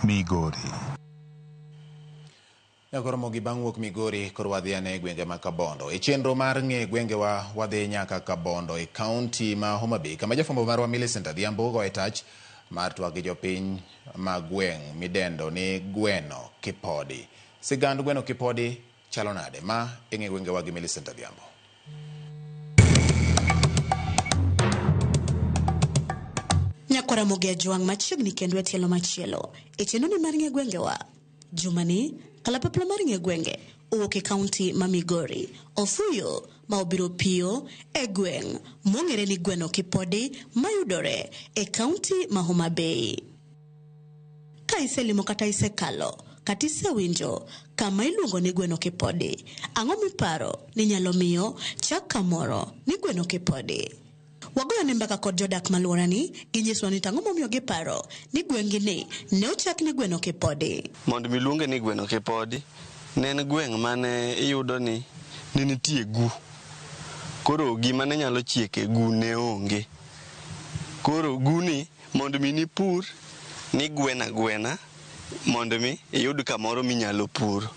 Migori. Nyakoromogi bang' wuok Migori koro wadhi ane e gwenge ma Kabondo. E chenro mar ng'e gwengewa wadhi nyaka Kabondo e kaunti ma Homa Bay kama jafwambo marwa Millicent Adhiambo goye tach mar twak gi jopiny ma gweng' midendo ni Gweno Kipodi. Sigand Gweno Kipodi chalo nade? Ma e ng'e gwengewa gi Millicent Adhiambo. Nyakwara Ramogi Ajwang' machiegni kendo e tielo machielo e chenroni mar ng'e gwengewa. Jumani, kalapapla mar ng'e gwenge owuok e kaunti ma Migori, Ofuyo ma obiro piyo e gweng' mong'ere ni Gweno Kipodi mayudore e kaunti ma Homa Bay. Ka iselimo kata isekalo kata isewinjo kama iluongo ni Gweno Kipodi, ang'o miparo ni nyalo miyo chak kamoro ni Gweno Kipodi? Wagoyo ne mbaka kod jodak maluorani, ginyiswa ni to ang'o momiyo giparo ni gweng'gi ni ne ochak ni Gweno Kipodi. Mondo mi luonge ni Gweno Kipodi, ne en gweng' mane iyudo ni ne nitie gu. Koro gima ne nyalo chiek e gu ne onge. Koro guni mondo mi nipur, nigweno agwena mondo mi iyud kamoro minyalo puro.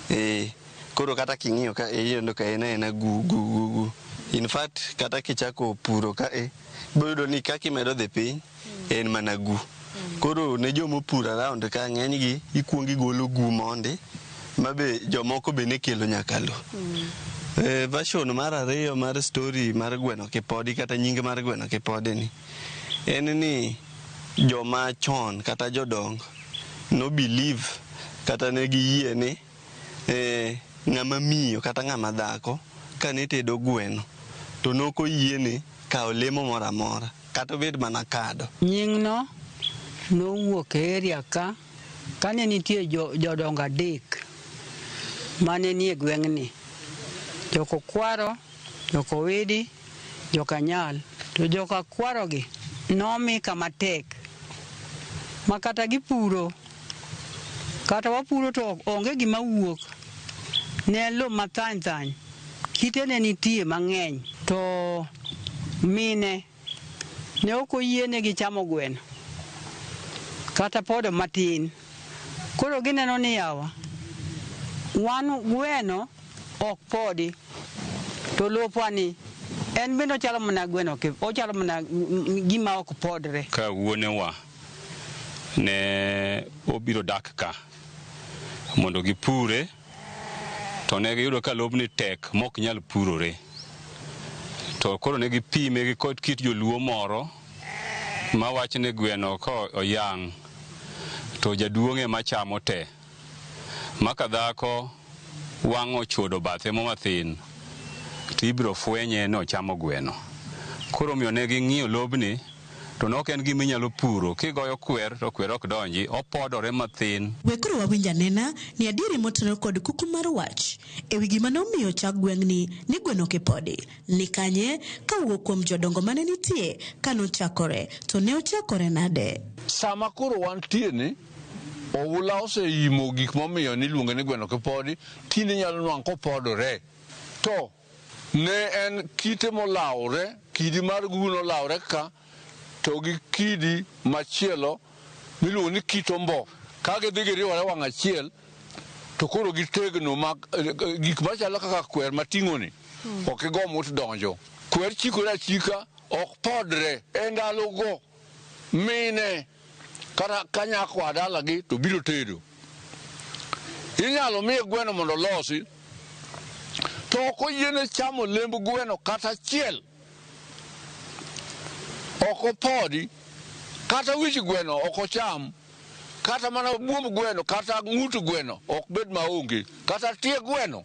Ee, koro kata king'iyo ka iyudo ka en aena gu gu gu gu. In fact kata kichako puro ka e, ibiro yudo ni kaka imedo dhi piny en mana gu. Koro ne joma opuro around ka ng'eny gi ikuongo igolo gu mondi ma be jomoko be ne kelo nyaka lo. Version mar ariyo mar story mar Gweno Kipodi kata nying mar Gweno Kipodi ni en ni joma chon kata jodongo no believe kata ne giyie ni ng'ama miyo kata ng'ama dhako kane tedo gweno to nok oyiene kawo lemo moro amora kata obed mana kado. Nying'no nowuok e area ka kane nitie jodongo adek mane nie gweng'ni, Jokokwaro, Jokowidi, Jokanyal. To Jokakwaro gi nomi kama tek ma kata gipuro, kata wapuro to onge gima wuok. Ne en lo mathany thany, kite ne nitie mang'eny. To mine ne ok oyienegi chamo gweno kata podo matin. Koro gineno ni yawa, wan gweno ok podi, to lopwa ni en bende ochalo mana gweno, ochalo mana gima ok podre. Ka wuonewa ne obiro dak ka mondo gipure, to ne giyudo ka lobni tek mok nyal purore. To koro ne gipime gi kod kit joluo moro ma wach ni gweno ka oyang' to jaduong' ema chamo te. Ma ka dhako wang' ochuodo bathe mo mathin to ibiro fwenye ni ochamo gweno. Koro omiyo ne ging'iyo lobni to ne ok en gima inyalo puro. Kigoyo kwer to kwer ok donji, opodore mathin. We koro wawinj anena ni adieri motenore kod kuku mar wach e wi gima ne omiyo ochak gweng'ni ni Gweno Kipodi ni kanye ka owuok kuom jodongo mane nitie ka nochakore to ne ochakore nade. Sama koro wantie ni, oula oseimo gik momiyo niluonge ni Gweno Kipodi, tinde inyalo nwang' kopodore. To ne en kite molawore, kidi mar gu nolawore ka, to gi kidi machielo miluongo ni kit ombo. Ka gidhi giriwore wang' achiel, to koro gitegno ma gik machalo kaka kwer mating'oni ok igo mut donjo. Kwer chikore achika, ok podre. E ndalogo, mine kata ka nyako oa dalagi to biro tedo. Inyalo miye gweno mondo olosi, to ok oyiene chamo lemb gweno kata achiel. Ok opodi, kata wich gweno ok ocham, kata mana buomb gweno, kata ng'ut gweno ok bed maonge, kata tie gweno.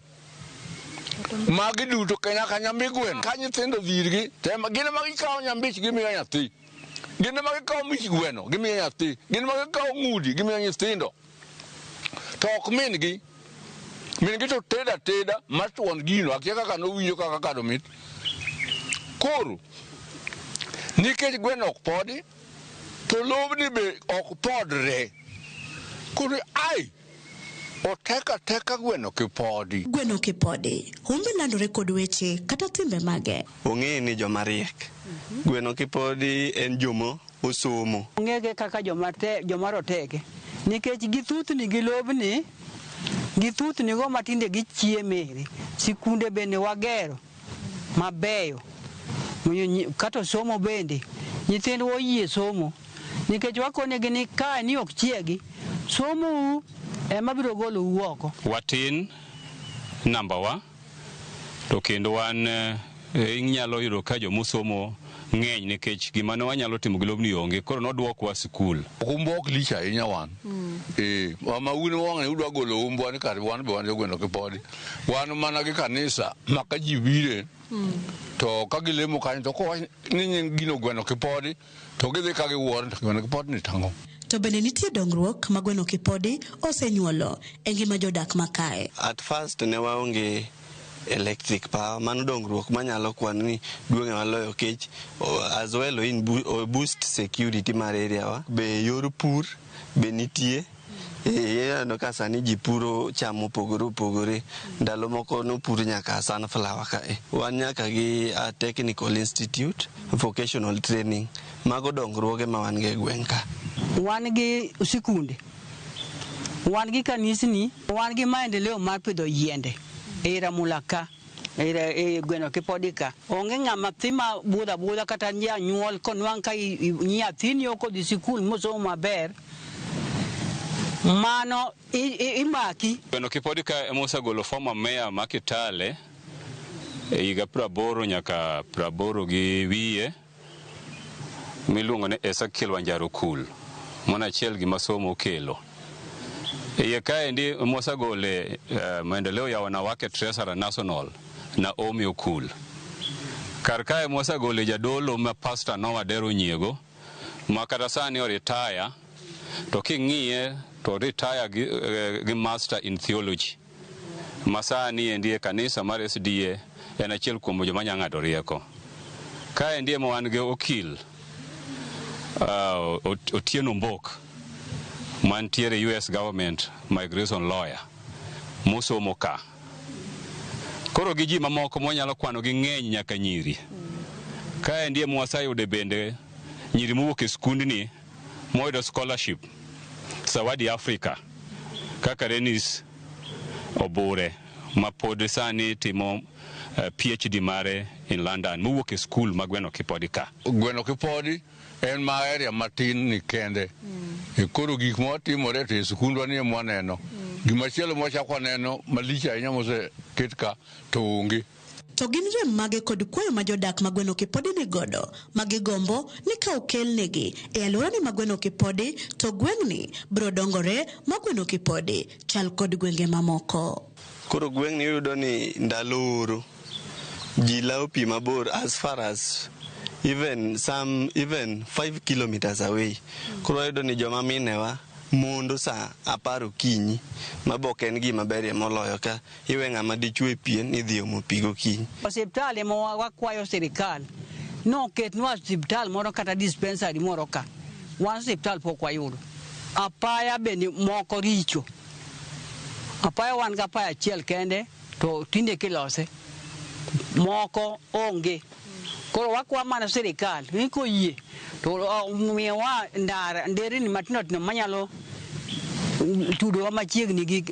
Magi duto nyaka nyambi gweno. Ka nyithindo odhi irgi, to gin ema gikawo nyambich gimiyo nyathi. Gin ema gikawo mich gweno gimiyo nyathi. Gin ema gikawo ng'udi gimiyo nyithindo. To ok min gi. Min gi to tedo ateda ma tuon gino. Akia kaka nowinjo kaka kado mit. Koro, nikech gweno ok podi, to lobni be ok podre. Koro ai, otek ateka gweno kipodi. Gweno kipodi, humbe landore kod weche kata timbe mage. Ong'e ni joma riek. Gweno kipodi en jomo osomo. Ong'ege kaka joma te, joma roteke. Nikech githuthni gi lobni, githuthni go matinde gichieme, sikunde bende wagero mabeyo. Kata somo bende, nyithindwa oyie somo. Nikech wakonegi ni kae ni ok chiegi, somo u ema biro golou oko. Watin namba wa to kendo wan inyalo yudo ka jomosomo ng'eny nikech gima ne wanyalo timo gi lobni onge koro nodwokwa sikul. Umbwa ok lich ahinya wan. Mama un wang'ni udwa golo umbwa ni kar wan be wan jogweno kipodi. Wan mana gi kanisa ma ka ji bire to ka gilemo kanyo to kowach ni nying gino gweno kipodi to gidhi ka giwuoro to gweno kipodi ni tang'o. To bende nitie dongruok ma gweno kipodi osenyuolo e ngima jodak ma kae. At first ne waonge electric power, mano dongruok manyalo kwan ni duong' e waloyo kech as well in boost security mar area wa. Be yor pur be nitie. Ineno ka sani ji puro cham mopogore opogore. Ndalo moko nopur nyaka sunflower kae. Wan nyaka gi a technical institute, vocational training. Mago dongruoge ma wan go e gweng' ka. Wan gi sikunde, wan gi kanisni, wan gi maendeleo mar pidho yiende e Ramula ka, e gweno kipodi ka. Onge ng'ama thi ma budho abudha kata janyuol konwang' ka nyathini ok odhi sikul mosomo maber, mano imaki. Gweno kipodi ka ema osegolo former mayor ma Kitale e higa 80 nyaka 80 gi wiye miluongo ni Ezekiel Wanjaro Kul. Mano achiel gima somo okelo. Iye kaendi mosegole maendeleo ya wanawake Treasurer National Naomi Okul. Kar kae mosegole jadolo ma Pastor Noah Dero Nyiego ma kata sani oritaya to king'iye to retire gi master in theology. Ma sani endi e kanisa mar SDA en achiel kuom joma nya ng'ado rieko. Kaendi ema wan gi okil Otieno Mbok mantiere US government migration lawyer mosomo ka. Koro gi ji mamoko mwanyalo kwano gi ng'eny nyaka nyiri. Kaendi ema waseyude bende nyiri mowuok e skundni moyudo scholarship Zawadi Africa kaka Renis Obure ma pod sani timo PhD mare in London mowuok e skul ma Gweno Kipodi ka. Gweno Kipodi en ma area matin ni kende. Koro gik matimore to e sikundwa ni ema waneno. Gimachielo mwachako waneno malich ahinya moseket ka to onge. To gin rem mage kod kwayo ma jodak ma Gweno Kipodi ni godo ma gigombo ni ka okelnegi e alworani ma Gweno Kipodi to gweng'ni biro dongore ma Gweno Kipodi chal kod gwenge mamoko. Koro gweng'ni iyudo ni ndalo oro ji lawo pi mabor as far as even some even 5 kilometers away. Koro wayudo ni joma minewa mondo sa 10 okinyi ma be ok en gima berie moloyo ka iwe ng'ama dichuo e pien ni idhi omo pi gokinyi. Osiptal ema wakwayo sirikal noketnwa osiptal moro kata dispensary moro ka. Wan osiptal pok wayudo. Apaya bende moko richo. Apaya wan gi apaya achiel kende to tinde kilose. Moko onge. Koro wakwa mana sirikal ni koyie to miyowa ndara nderni matindo tindo manyalo tudowa machiegni gi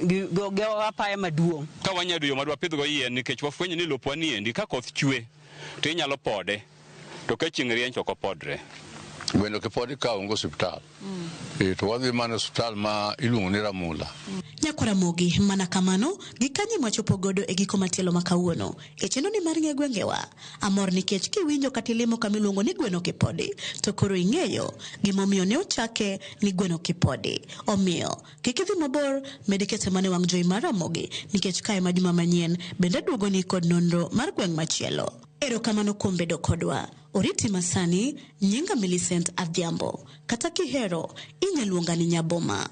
apaya maduong'. Ka wanyalo yo madwa pidhgo yien nikech wafwenyo ni lopwa ni endi ka koth chwe to inyalo pode to ka chieng' rieny to ok opodre. Gweno Kipodi ka onge osiptal. To wadhi mana e osiptal ma iluongo ni Ramula. Nyakwar Ramogi, mana kamano, gi kanye mwachopo godo e giko matielo ma kawuono. E chenro ni mar ng'e gwengewa. Amor nikech kiwinjo kata ilimo kama iluongo ni Gweno Kipodi, to koro ing'eyo gimomiyo ne ochake ni Gweno Kipodi. Omiyo, kik idhi mabor, med ikete mana e wang' jowi mar Ramogi, nikech kae ma juma manyien bende aduogoni kod nonro mar gweng' machielo. Erokamano kuom bedo kodwa. Oriti masani, nyinga Millicent Adhiambo. Kata kihero, inya luonga ni Nyaboma.